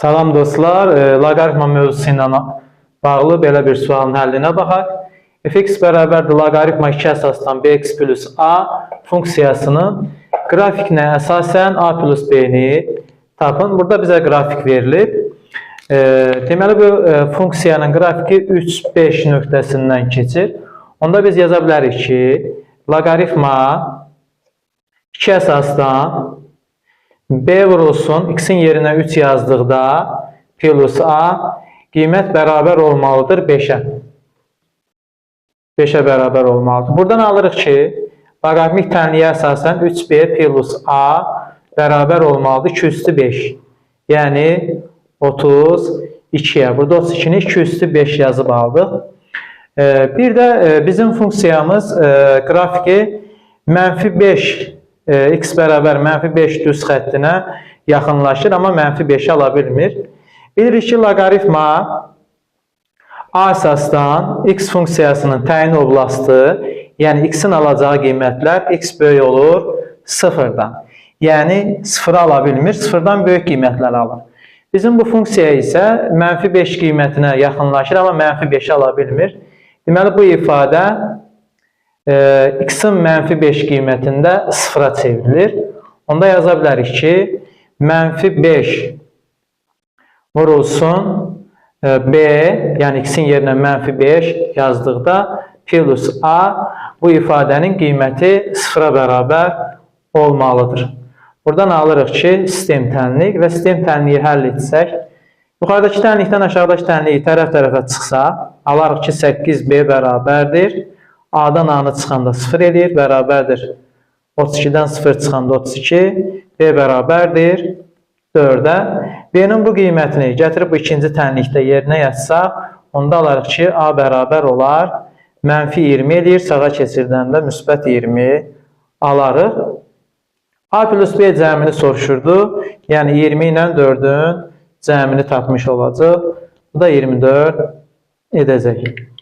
Salam dostlar, loqaritma mövzusu ilə bağlı belə bir sualın həllinə baxaq. Fx bərabərdir loqaritma 2 əsasdan bx plus a funksiyasının qrafikinə əsasən a plus b-ni tapın. Burada bizə qrafik verilib. Deməli bu funksiyanın qrafiki 3, 5 nöqtəsindən keçir. Onda biz yaza bilərik ki, loqaritma 2 əsasdan B vurulsun, x-in yerinə 3 yazdıqda plus A qiymət bərabər olmalıdır 5-ə. 5-ə bərabər olmalıdır. Buradan alırıq ki, loqaritmik tənliyə əsasən 3B plus A bərabər olmalıdır 2 üstü 5. Yəni 32-yə. Burada 32-ni 2 üstü 5 yazıb aldıq. Bir də bizim funksiyamız qrafiki mənfi 5 x bərabər mənfi 5 düz xəttinə yaxınlaşır, amma mənfi 5-i ala bilmir. Bilirik ki, loqaritma a əsasdan x funksiyasının təyin oblastı, yəni x-in alacağı qiymətlər x böyük olur sıfırdan. Yəni sıfırı ala bilmir, sıfırdan böyük qiymətlər alır. Bizim bu funksiya isə mənfi 5 qiymətinə yaxınlaşır, amma mənfi 5-i ala bilmir. Deməli, bu ifadə x-in mənfi 5 qiymətində sıfıra çevrilir. Onda yaza bilərik ki, mənfi 5 vurulsun b, yəni x-in yerinə mənfi 5 yazdıqda plus a bu ifadənin qiyməti sıfıra bərabər olmalıdır. Buradan alırıq ki, sistem tənlik və sistem tənliyi həll etsək, yuxarıdakı tənlikdən aşağıdakı tənliyi tərəf-tərəfə çıxsa, alarıq ki, 8b bərabərdir. A-dan A-nı çıxanda 0 eləyir, bərabərdir. 32-dən 0 çıxanda 32, B bərabərdir 4-ə. B-nin bu qiymətini gətirib bu ikinci tənlikdə yerinə yazsaq, onda alarıq ki, A bərabər olar. Mənfi 20 eləyir, sağa keçirdəndə müsbət 20 alarıq. A plus B cəmini soruşurdu. Yəni 20 ilə 4-ün cəmini tapmış olacaq. Bu da 24 edəcək.